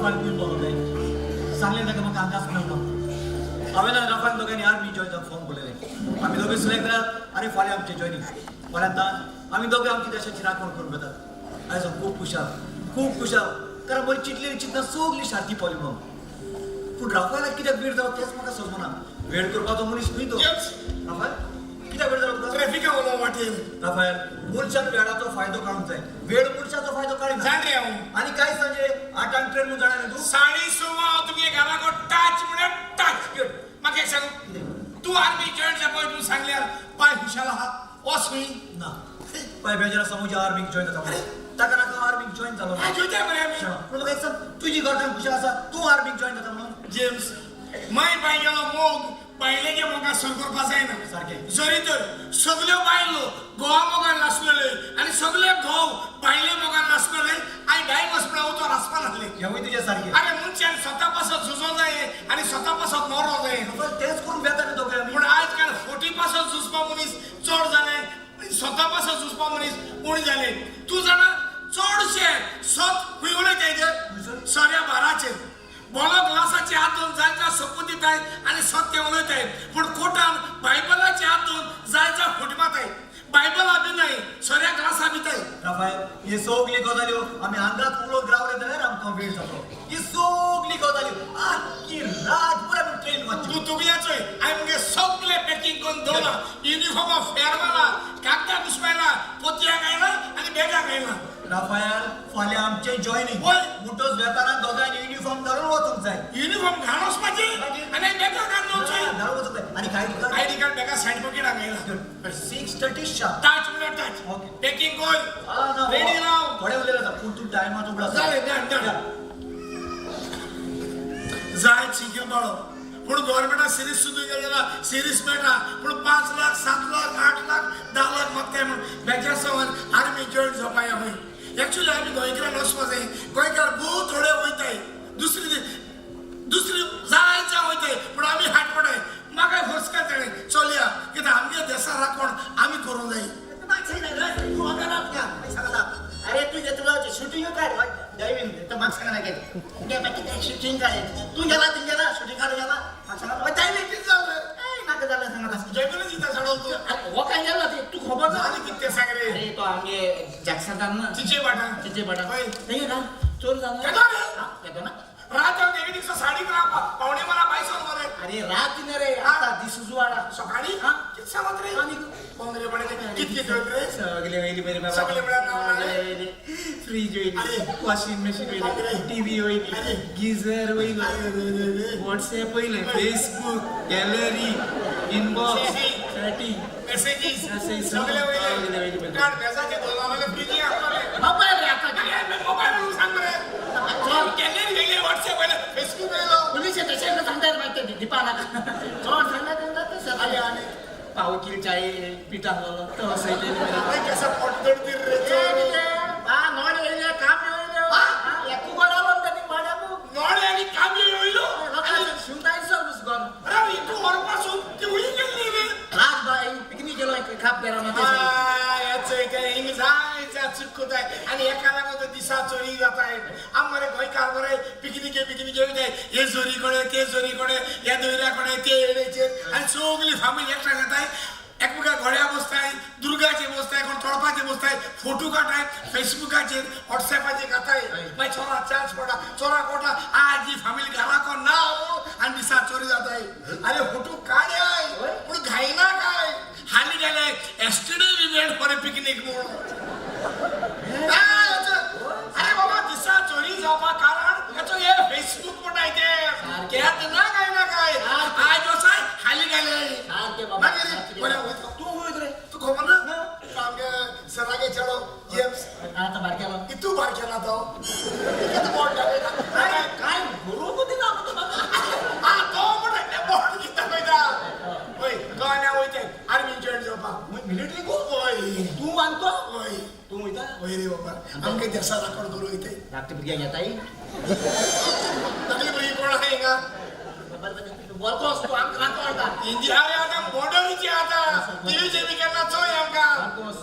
Rafael खूंय पावलो तें सांगलें ताका म्हाका हांगाच मेळपाक. हांवें आनी राफायल दोगांयनी आर्मी जॉयन जावंक फॉर्म भरलेलें. आमी दोगूय सिलेक्ट जाल्यात आनी फाल्यां आमचें जॉयनींग. फाल्यां आतां आमी दोगांय आमची देशाची राखण करूंक वतात. आयज हांव खूब खुशाल, खूब खुशाल, कारण म्हजी चिंतलेली चिंतना सगली शांती पावली म्हणून. पूण राफायलाक कित्याक वेळ जालो तेंच म्हाका समजना. वेळ करपाचो मनीस न्हय तो. राफायल, कित्याक वेळ जालो तुका? ट्रॅफिका उलो वाटेर. राफायल, मनशान वेळाचो फायदो काडूंक जाय. वेळ मनशाचो फायदो काडिना. जाण रे हांव. आनी काय सांजे 8आंक ट्रेन म्हूण जाणा न्ही तूं? 6:15 हांव तुगे घराको टच म्हळ्यार टच. म्हाका एक सांग, तूं आर्मी जॉयन जावपा तूं सांगल्यार पाय खुशाल आहा वच खंय? ना, पाय बेजार आसा म्हज्या आर्मीक जॉयन जाता म्हणून. ताका लागून हांव आर्मीक जॉयन जालो ना. जोयता मरे आमी. पूण म्हाका एक सांग, तुजी घरकान्न खुशाल आसा तूं आर्मीक जॉयन जाता म्हणून? जेम्स, माय बायगेलो मोग बायलेगे मोगा सर करपा जायना. सारकें. जरी तर सगल्यो बायलो घोवा मोगान नासलेले आनी सगळे घोव बायले मोगान नासलेले, I divorce म्हळ्यार उतर आसपा नासलें. हेंवूय तुजें सारकें. अरे मनशान स्वता पासत झुजो जाय आनी स्वता पासत मरो जाय. तेंच करून बेता न्ही दोगांय आमी. पूण आयज काल फोटी पासत झुजपा मनीस चड जाले, स्वता पासत झुजपा मनीस उणे जाले. तूं जाणा चडशे सत खंय उलयताय ते? सऱ्या बाराचेर बोलो ग्लासाचे हातून जाय जा सोपून दिताय आनी सत्य उलयताय. पूण कोर्टान बायबलाचे हातून जाय जा फट माताय. बायबला बी नाय, सऱ्या ग्लासा भिताय. राफायल, हे सगली गजाल्यो आमी हांगाच उलोवन रावले जाल्यार आमकां वेळ जातलो. ही सगली गजाल्यो आख्खी रात पुराय आमी ट्रेन वाचची. तूं तुगल्याचोय हांवें मुगे सगळे पॅकिंग करून दवरलां. युनिफॉर्मा फेर मारला, कागदां घुसपायला, पोतयांक आयला आनी बॅगांक आयला. राफायल, फाल्यां आमचें जॉयनींग. वय. म्हणटच वेताना दोगांयनी युनिफॉर्म घालून वचूंक जाय. युनिफॉर्म घालून वचपाचें आनी बॅगां घालून वचूं. घालून वचूंक जाय आनी काय तुका? आयडी कार्ड बॅगा सायड पॉकेटाक आयला. 6:30 शार्प. टच म्हळ्यार टच. ओके. पॅकिंग कर, रेडी राव. थोडे उलयले आसा पूण तूं टायमार उगडा. जालें, डन डन. जाय शिकेल बाळो, पूण गव्हर्मेंटान सिरीज सुद्दां गेले जाल्यार सिरीज मेळटा, पूण 5 लाख, 7 लाख, 8 लाख, 10 लाख मागताय म्हूण बेजार सवाल आर्मी जॉयन जावपा खंय. एक्चुअली आमी गोंयकारान वचपा जाय. गोंयकार भोव थोडे वयताय, दुसरी दुसरी जाय जाय वयताय, पूण आमी हाट पडाय. म्हाका फोर्स काय ताणें चलया, कित्याक आमगे देसा राखण आमी करूंक जाय. अरे तुझे तुला शूटिंग काढ जयवीन तर माग सांगा ना, शूटिंग काढ. तू गेला, तू गेला शूटिंग काढून गेला. माग सांगा जायले कितें जालें? नाका जालें सांगा. जयवीनच दिता साडोल तूं. हो काय गेला ते तू खबर ना. जालें कितें तें सांग रे. अरे तो आमगे जॅक्सनान ना. तिचे बाटा. तिचे बाटा. हय. तेंगे ना चोर जालो. केदो रे? केदो ना. रात जावन एके दिसा साडी पावणे मला बायसोन मरे. अरे रात ना रे, आता दिस उजवाडा. सकाळी. हा? कितें सांगत रे? आनी कोंगरे पडले कितके चोर रे? सगळे वयली बरी बाबा. सगळे म्हळ्यार नांव सगळे वयली. फ्रीज वयली, अरे. वॉशिंग मशीन अरे. वयली, टीव्ही वयली, अरे. गिझर वयलो, अरे रे रे रे. व्हॉट्सएप वयलें, फेसबूक, गॅलरी, इनबॉक्स, शी. Chatting, messages. मेसेज. सगळे सगळे वयले. वयले. कार्ड बेसाचे दोन आले, फ्रिजी आसतले. मोबायल रे आता. मोबायल म्हणून सांग मरे. गॅलरी वयले, व्हॉट्सएप वयले, फेसबूक वयलो. पोलीस तशें सांगता मागीर ते दिपा नाका. चड सांगता सांगता तशें. आनी आनी पाव किल चाय पिठा आसलेलो तो असो. केसा पोट दडतीर रे चोर. नोडे येयले, काम येयले. एकू घर आलो तेणी वाड्याकू. नोडे आनी कामी वयलो. शिवताय सर्विस घर. अरे इतू व्हरपासून ती हुंय गेल्ली रे? राजबाई पिकनीक गेलो खाप बेरा. हिंग जाय जा चुकताय आनी एका लागून दिसा चोरी जाताय. आम मरे गोंयकार मरे पिकनिके पिकनिके वयताय, हे जोरी कडे, ते जोरी कडे, ह्या दर्या कडे, ते येडेचेर, आनी सगली फामिली एकठांय जाताय, एकमेका घोड्या बसताय, दुर्गाचेर बसताय, कोण तळपाचेर बसताय, फोटो काडटाय, फेसबुकाचेर वॉट्सएपाचेर घाताय. मागीर चोरा चान्स पडटा, चोरा कोटा आज ही फामिली घराको ना आनी दिसा चोरी जाताय. अरे फोटो काड्याय पूण घायना काय. हाली गेले yesterday we went for a picnic म्हणून. अरे बाबा, दिसा चोरी जावपा कारण हेचो हे फेसबूक म्हणटाय ते केत ना काय ना काय. आज वसाय हाली गेले. सारकें बाबा. मागीर बरें वयता. तूं वयत रे? तूं खबर ना, आमगे सरागे चेडो जेम्स. आतां बारकेलो. इतू बारकेला तो कितें बोट दाखयता. काय काय बरोवंक दिना म्हाका. आ तो म्हणटा बोट कितें दाखयता. हय, तो आनी हांव वयताय आर्मी जॉयन जावपाक. मिलिटरी गो? हय. तूं मानतो? हय. तूं वयता? हय रे बाबा, आमगे देसा राखण करूं वयताय. धाकटे भुरग्यांक येताय. धाकली भुरगीं कोण आहा हिंगा? वरकोस तूं आमकां राखण. इंडिया आतां बॉर्डरीची, आतां टिवीचे बी केन्ना चोय आमकां.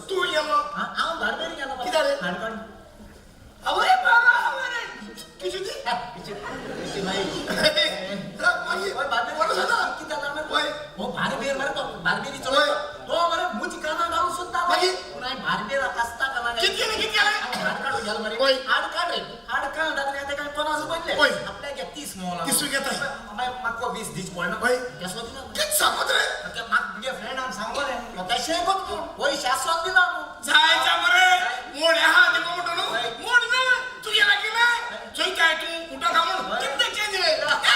तूं गेलो? हांव बार्बेरी गेलो. कित्याक रे? हाडकाड. आवय बाबा, आवय रे, कितें ती? बारबेर मरे तो बारबेरी चलो तो मरे मुझ काना घालून सुद्धा मागीर? पूण हांवें बारबेरा कास्ता काना कित केलें कित केलें हाड काडून गेलो मरे वय. हाड काड रे हाड काड आतां ते काय 50 रुपये दिले वय. आपल्याक घे 30 मोल 30 रुपये घेताय. मागीर म्हाका 20 दीच पडना वय. केसो दिना कित सांगत रे म्हाका मुगे फ्रेंडान सांगलो रे कशें कोत पूण पयशे आसोन दिना न्हू जायचा मरे मोड आहा दिको म्हणतो न्हू मोड ना तुगे लागीं ना चोयताय तूं उठा का म्हणून कितें चेंज रे कास्ता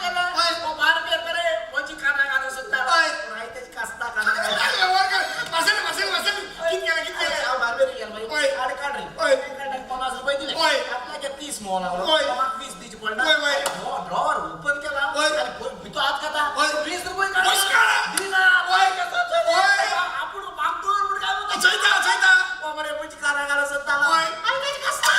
केला तो बारबेर मरे म्हजी काना घालून सुद्धा वय. पूण हांवें तेजी कास्ता काना घाली. मासेल मासेल मासेल कित केलें कित केलें हांव बारबेरी गेलो मागीर वय. हाड काड रे वय. काड 50 रुपये दिले वय. आपल्याक 30 मोल लागलो वय. म्हाका 20 दिवचे पडना वय, वय. ड्रॉवर ओपन केला वय. आनी भितर हात खाता वय. 20 रुपये काडला. पयशे काडला. दिना वय. वय. आपूण बांदून म्हूण काय म्हणटा? चोयता चोयता ओ मरे म्हजी कानां घालून सोदतालो. वय. आनी तेजी कास्ता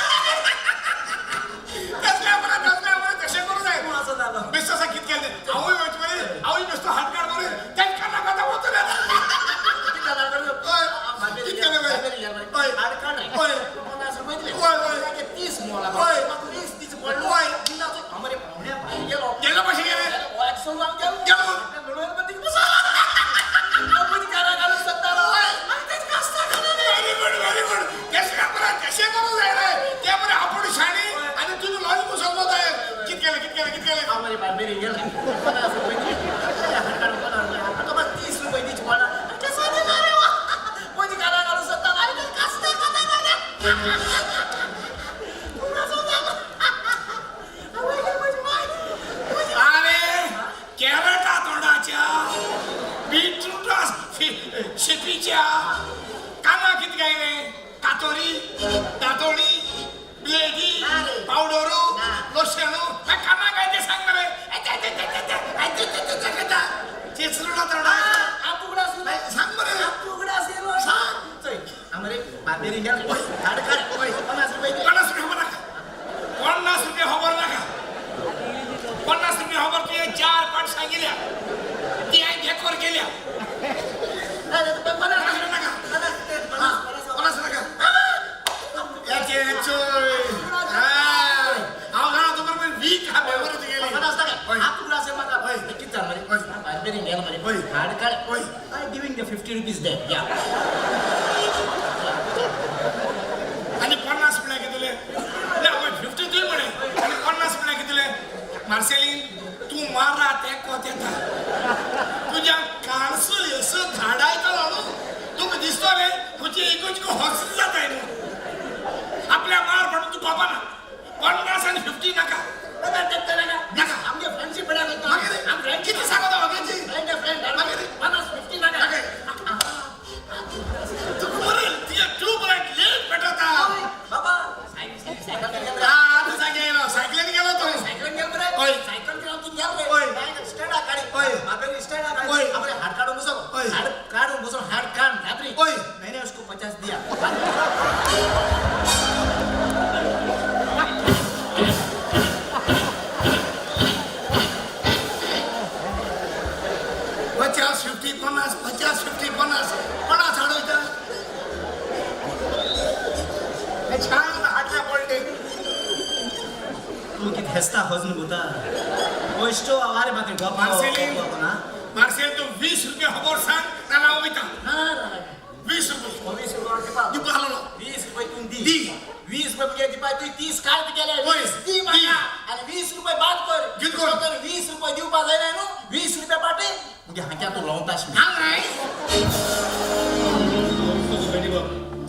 तसलें मरे तसलें मरे तशें करूं जाय पूण असो जालो. बेश्टो असा कित केलें हांवूय वयच मरे हांवूय बेश्टो हात काड मरे तेंच काडला खाता वचून येता कितें जालें मरे? वय. हांव बारबेरी कित केलें गेलो, वय? बारबेरी गेलो मरे. वय. हाड काड रे. वय. 50 रुपये दिले. वय, वय. आपल्याक 30 मोल लागलो. वय. म्हाका 20 दिवचे पडले. वय. दिना तो हांव मरे पावण्या भायर गेलो. गेलो कशें गेलें एक्सल जावन गेलो. गेलो. आपल्या मेळून मग तिका बसवला. हांव म्हजी कानां घालून सोदतालो. आनी तेजी कास्ता कानां घाली. व्हेरी गुड व्हेरी गुड तशें मरे तशें करूं जाय रे ते मरे आपूण शाणी आनी तुजो लॉज मुसलमान जाय कित केलें कित केलें कित केलें हांव मरे बारबेरी गेलो. 50 रुपये दिले. हाड काडून 50 रुपये. आतां म्हाका 30 रुपये दिवचे पडला. आनी ते सोदीना रे वा. म्हजी कानां घालून सोदतालो. आनी तेजी कास्ता कानां घाली. पूण असो जालो. आवय गे म्हजी माय. म्हजी अरे कॅरटा तोंडाच्या बीटरूटा शेपीच्या काना कित काय रे कातोरी दातोळी ब्लेडी ना रे. पावडरू ना. लोशनू ह्या काना काय ते सांग मरे चेचरुडा तोंडा हांव उगडास नाही, सांग मरे उगडास येयलो. सांग. चोय हांव मरे बारबेरी गेलो. हाड काड. 50 रुपये दिले. 50 रुपये खबर नाका 50 रुपये खबर नाका 50 रुपये खबर तुवें 4 पाट सांगिल्या ती हांवें घेकोर केल्या ना, ना, पन्नास 50 रुपये नाका पन्नास ते पन्नास पन्नास 50 नाका याचे चोय हांव जाणा तुका वीक हा मेमरी तुगेली पन्नास नाका. वय. हात उगडास येयलो म्हाका. वय. कितें जालें मरे? वय. हांव बारबेरी गेलो मरे. वय. हाड काड. वय. I giving the 50 rupees there. Yeah. आनी 50 म्हळ्यार कितें ना वय 50 तुवें म्हळें आनी 50 म्हळ्यार कितें मार्सेलीन तूं मारा तें कोत येता तुज्या कानसूल असो धाडायतलो न्हू तुका दिसतो रे तुजी एकूच हॉस जाताय न्हू आपल्या मार पडून तूं बाबा ना 50 आनी 50 नाका नाका, ते ते नाका. नाका. आमगे फ्रेंडशीप पडा करता. मागीर आम फ्रेंडशीप कितें सांगता म्हाका फ्रेंड फ्रेंड. मागीर? 50 50 नाका. नाका. तुका बरें तुज्या ट्यूब लायट लेट पेटवता बाबा सायकल गेलो रे. आतां जागे येयलो सायकलीन गेलो तो सायकल गेलो रे. वय. सायकल घेवन तूं गेलो रे. वय. काय स्टँडा काडी. वय. म्हाका स्टँडा काडी. वय. आपले हाड काडून बसो. वय. हाड काडून बसो हाड काड रात्री. वय. मैंने उसको 50 दिया. 50 50 50 50 50 50 50 हाडोयता हे छान हाडल्या पडले तूं कितें हेसता हजन गुता वैश्टो आवारे मात्र गप मार्सेलीन. ना मार्सेल तूं 20 रुपया खबर सांग नाल्यार हांव वयता ना ना ना. 20 रुपये 20 रुपये दिवपा. दिवपा आसलेलो 20 रुपये तूं दी. दी. 20 रुपये तुगे दिवपा तुवें 30 काड तुगेले. वय. 20 दी म्हाका. आनी 20 रुपये बाद कर. कित कर? तर 20 रुपये दिवपा जायना न्हू. 20 रुपये पाटे मुगे हांक्या तूं लोवता आशिल्लें. ना